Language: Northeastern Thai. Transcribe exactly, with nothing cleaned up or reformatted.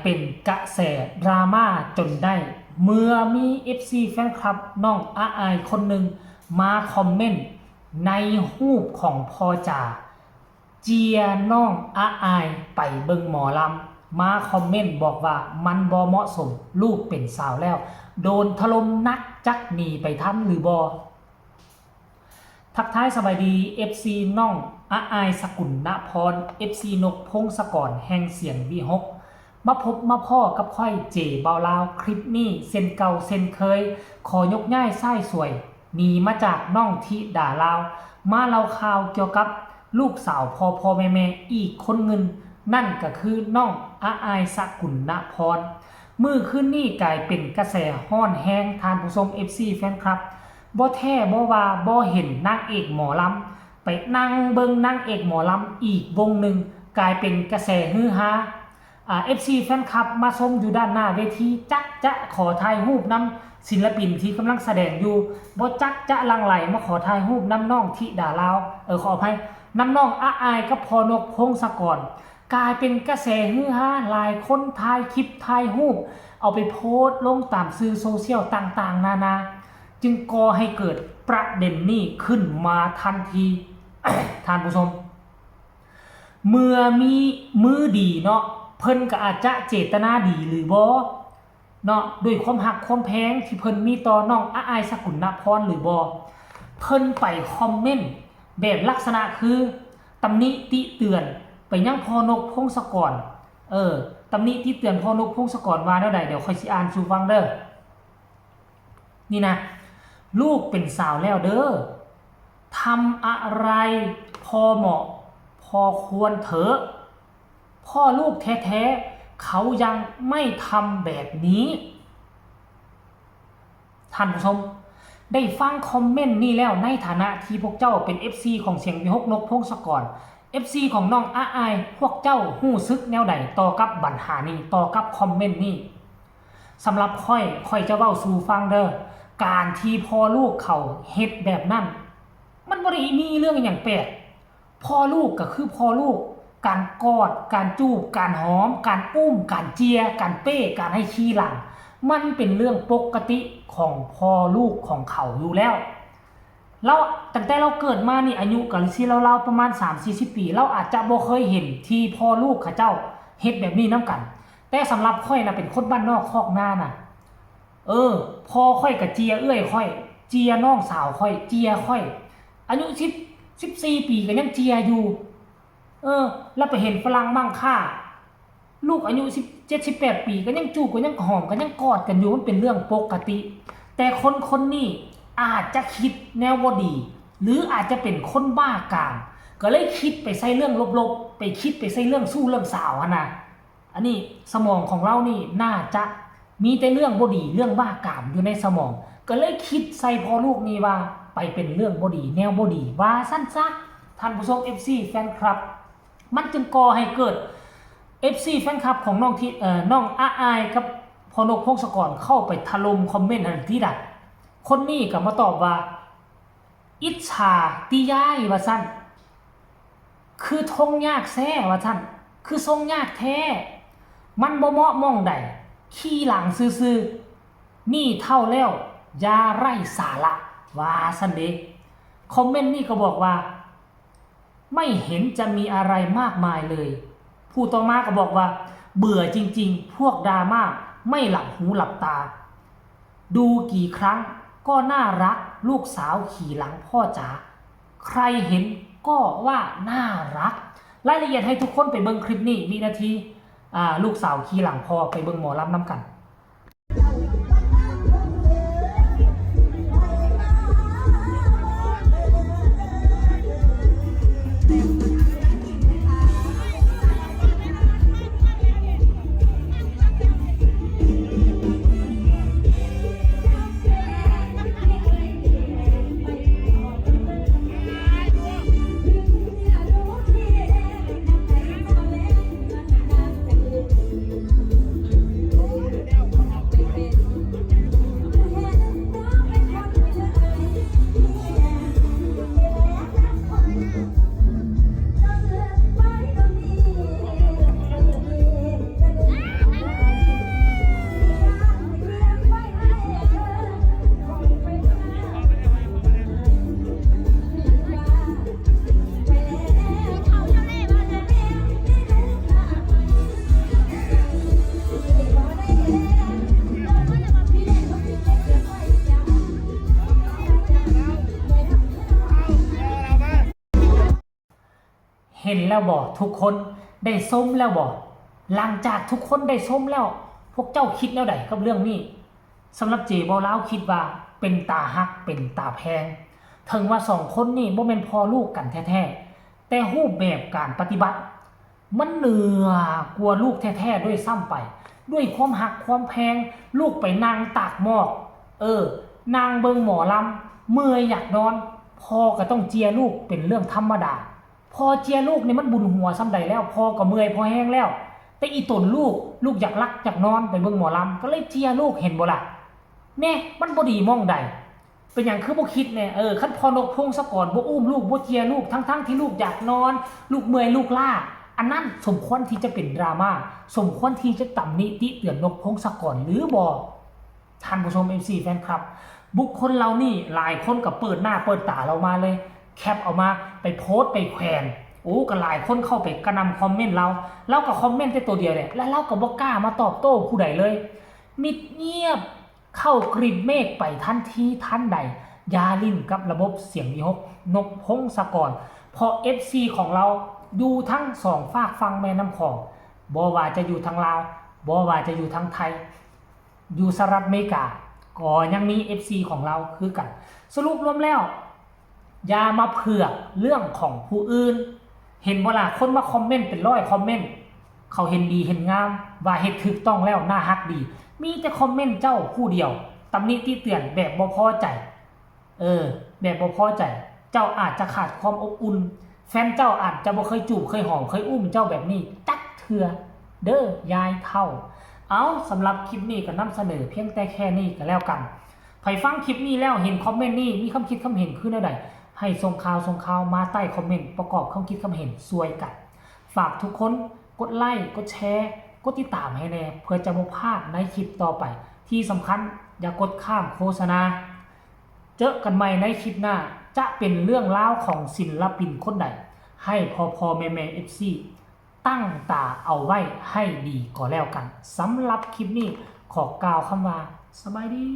เป็นกระแสดราม่าจนได้ เมื่อมี เอฟซี แฟนคลับน้องอาอายคนหนึ่งมาคอมเมนต์ในรูปของพ่อจ๋า เจียน้องอาอายไปเบิ่งหมอลำ มาคอมเมนต์บอกว่ามันบ่เหมาะสม ลูกเป็นสาวแล้ว โดนถล่มหนัก จักหนีไปทันหรือบ่ ทักทายสบายดี เอฟซี น้องอาอายสกุลนพร เอฟซี นกพงศกรแห่งเสียงวิหก มาพบมาพ้อกับข้อยเจเบาลาว คลิปนี้เช่นเก่าเช่นเคย ขอยกย้ายชายสวย หนีมาจากน้องธิดาลาว มาเล่าข่าวเกี่ยวกับลูกสาวพ่อพ่อแม่แม่อีกคนหนึ่ง นั่นก็คือน้องอาอายสกุลนพร มื้อคืนนี้กลายเป็นกระแสฮ้อนแฮง ท่านผู้ชม เอฟซี แฟนคลับ บ่แท้บ่ว่าบ่เห็นนางเอกหมอลำ ไปนั่งเบิ่งนางเอกหมอลำอีกวงหนึ่ง กลายเป็นกระแสฮือฮา อ่า เอฟซี แฟนคลับมาชมอยู่ด้านหน้าเวที จักจะขอถ่ายรูปนำศิลปินที่กำลังแสดงอยู่ บ่จักจะหลั่งไหลมาขอถ่ายรูปนำน้องธิดาลาว เออ ขออภัย นำน้องอาอายกับพ่อนกพงศกร กลายเป็นกระแสฮือฮา หลายคนถ่ายคลิปถ่ายรูป เอาไปโพสต์ลงตามสื่อโซเชียลต่างๆ นานา จึงก่อให้เกิดประเด็นนี้ขึ้นมาทันที ท่านผู้ชม เมื่อมีมื้อดีเนาะ เพิ่นก็อาจจะเจตนาดีหรือบ่เนาะ ด้วยความฮักความแพงที่เพิ่นมีต่อน้องอาอายสกุลนพรหรือบ่ เพิ่นไปคอมเมนต์แบบลักษณะคือตำหนิติเตือนไปยังพ่อนกพงศกร เออ ตำหนิติเตือนพ่อนกพงศกรว่าแนวใด เดี๋ยวข้อยสิอ่านสู่ฟังเด้อ นี่นะ ลูกเป็นสาวแล้วเด้อ ทำอะไรพอเหมาะพอควรเถอะ พ่อลูกแท้ๆ เขายังไม่ทำแบบนี้ ท่านผู้ชม ได้ฟังคอมเมนต์นี้แล้ว ในฐานะที่พวกเจ้าเป็น เอฟซี ของเสียงวิหก นกพงศกร เอฟซี ของน้องอาอาย พวกเจ้ารู้สึกแนวใดต่อกับปัญหานี้ ต่อกับคอมเมนต์นี้ สำหรับข้อย ข้อยจะเว้าสู่ฟังเด้อ การที่พ่อลูกเขาเฮ็ดแบบนั้น มันบ่ได้มีเรื่องหยังแปลก พ่อลูกก็คือพ่อลูก การกอด การจูบ การหอม การอุ้ม การเจีย การเป้ การให้ขี้หลัง มันเป็นเรื่องปกติของพ่อลูกของเขาอยู่แล้ว แล้วตั้งแต่เราเกิดมานี่ อายุก็สิราวๆประมาณสามสี่สิบปี เราอาจจะบ่เคยเห็นที่พ่อลูกเขาเจ้าเฮ็ดแบบนี้นำกัน แต่สำหรับข้อยนะ เป็นคนบ้านนอกคอกนานะ เออ พ่อข้อยก็เจียเอื้อยข้อย เจียน้องสาวข้อย เจียข้อย อายุสิบ สิบสี่ปีก็ยังเจียอยู่ เออ แล้วไปเห็นฝรั่งมั่งค่า ลูกอายุสิบเจ็ด สิบแปดปีก็ยังจูบ ก็ยังหอม ก็ยังกอดกันอยู่ มันเป็นเรื่องปกติ แต่คนคนนี้อาจจะคิดแนวบ่ดี หรืออาจจะเป็นคนบ้ากาม ก็เลยคิดไปใส่เรื่องลบๆ ไปคิดไปใส่เรื่องชู้เรื่องสาวหั้นนะ อันนี้สมองของเรานี่น่าจะมีแต่เรื่องบ่ดี เรื่องบ้ากามอยู่ในสมอง ก็เลยคิดใส่พ่อลูกนี่ว่าไปเป็นเรื่องบ่ดี แนวบ่ดี ว่าซั่นซะ ท่านผู้ชม เอฟซี แฟนคลับ มันจึงก่อให้เกิด เอฟซี แฟนคลับของน้องที่ เอ่อ น้องอาอายกับพ่อนกพงศกรเข้าไปถล่มคอมเมนต์ทันทีละ คนนี้ก็มาตอบว่า อิจฉาติยาย ว่าซั่น คือทรงยากแท้ ว่าซั่น คือทรงยากแท้ มันบ่เหมาะหม่องใด ขี้หลังซื่อๆ นี่เฒ่าแล้ว อย่าไร้สาระ ว่าซั่นเด้ คอมเมนต์นี่ก็บอกว่า ไม่เห็นจะมีอะไรมากมายเลย ผู้ต่อมาก็บอกว่า เบื่อจริงๆ พวกดราม่า ไม่หลับหูหลับตา ดูกี่ครั้งก็น่ารัก ลูกสาวขี่หลังพ่อจ๋า ใครเห็นก็ว่าน่ารัก รายละเอียดให้ทุกคนไปเบิ่งคลิปนี้ วินาที อ่า ลูกสาวขี่หลังพ่อ ไปเบิ่งหมอลำนำกัน เห็นแล้วบ่ทุกคน ได้ชมแล้วบ่ หลังจากทุกคนได้ชมแล้ว พวกเจ้าคิดแนวใดกับเรื่องนี้ สำหรับเจ บ่าวลาวคิดว่าเป็นตาฮักเป็นตาแพง ถึงว่าสองคนนี้บ่แม่นพ่อลูกกันแท้ๆ แต่รูปแบบการปฏิบัติ มันเหนือกว่าลูกแท้ๆ ด้วยซ้ำไป ด้วยความฮักความแพง ลูกไปนั่งตากหมอก เออ นั่งเบิ่งหมอลำ เมื่อยอยากนอน พ่อก็ต้องเจียลูกเป็นเรื่องธรรมดา พ่อเจียลูกนี่มันบุญหัวส่ำใดแล้ว พ่อก็เมื่อยพอแฮงแล้ว แต่อีตนลูก ลูกอยากหลับอยากนอนไปเบิ่งหมอลำ ก็เลยเจียลูก เห็นบ่ล่ะ แน่ มันบ่ดีหม่องใด เป็นหยังคือบ่คิดแน่ เออ คันพ่อนกพงศกรบ่อุ้มลูก บ่เจียลูก ทั้งๆ ที่ลูกอยากนอน ลูกเมื่อยลูกล้า อันนั้นสมควรที่จะเป็นดราม่า สมควรที่จะตำหนิติเตียนนกพงศกรหรือบ่ ท่านผู้ชม เอฟซี แฟนคลับ บุคคลเหล่านี้หลายคนก็เปิดหน้าเปิดตาลาวมาเลย แคปเอามาไปโพสต์ไปแขวน โอ้ ก็หลายคนเข้าไปกระหน่ำคอมเมนต์ลาว ลาวก็คอมเมนต์แต่ตัวเดียวแหละ แล้วลาวก็บ่กล้ามาตอบโต้ผู้ใดเลย มิดเงียบเข้ากลีบเมฆไปทันทีทันใด อย่าเล่นกับระบบเสียงวิหก นกพงศกร เพราะ เอฟซี ของลาวอยู่ทั้งสองฟากฝั่งแม่น้ำขอม บ่ว่าจะอยู่ทางลาว บ่ว่าจะอยู่ทางไทย อยู่สหรัฐอเมริกา ก็ยังมี เอฟซี ของลาวคือกัน สรุปรวมแล้ว อย่ามาเผือกเรื่องของผู้อื่น เห็นบ่ล่ะ คนมาคอมเมนต์เป็นร้อยคอมเมนต์ เขาเห็นดีเห็นงาม ว่าเฮ็ดถูกต้องแล้ว น่าฮักดี มีแต่คอมเมนต์เจ้าผู้เดียว ตำหนิติเตียนแบบบ่พอใจ เออ แบบบ่พอใจ เจ้าอาจจะขาดความอบอุ่น แฟนเจ้าอาจจะบ่เคยจูบ เคยหอม เคยอุ้มเจ้าแบบนี้จักเทื่อ เด้อยายเฒ่า เอา สำหรับคลิปนี้ก็นำเสนอเพียงแต่แค่นี้ก็แล้วกัน ไผฟังคลิปนี้แล้วเห็นคอมเมนต์นี้ มีความคิดความเห็นคือแนวใด ให้ส่งข่าวส่งข่าวมาใต้คอมเมนต์ ประกอบความคิดความเห็นช่วยกัน ฝากทุกคนกดไลค์ กดแชร์ กดติดตามให้แน่ เพื่อจะบ่พลาดในคลิปต่อไป ที่สำคัญอย่ากดข้ามโฆษณา เจอกันใหม่ในคลิปหน้า จะเป็นเรื่องราวของศิลปินคนใด ให้พ่อพ่อแม่แม่ เอฟซี ตั้งตาเอาไว้ให้ดีก็แล้วกัน สำหรับคลิปนี้ขอกล่าวคำว่า สบายดี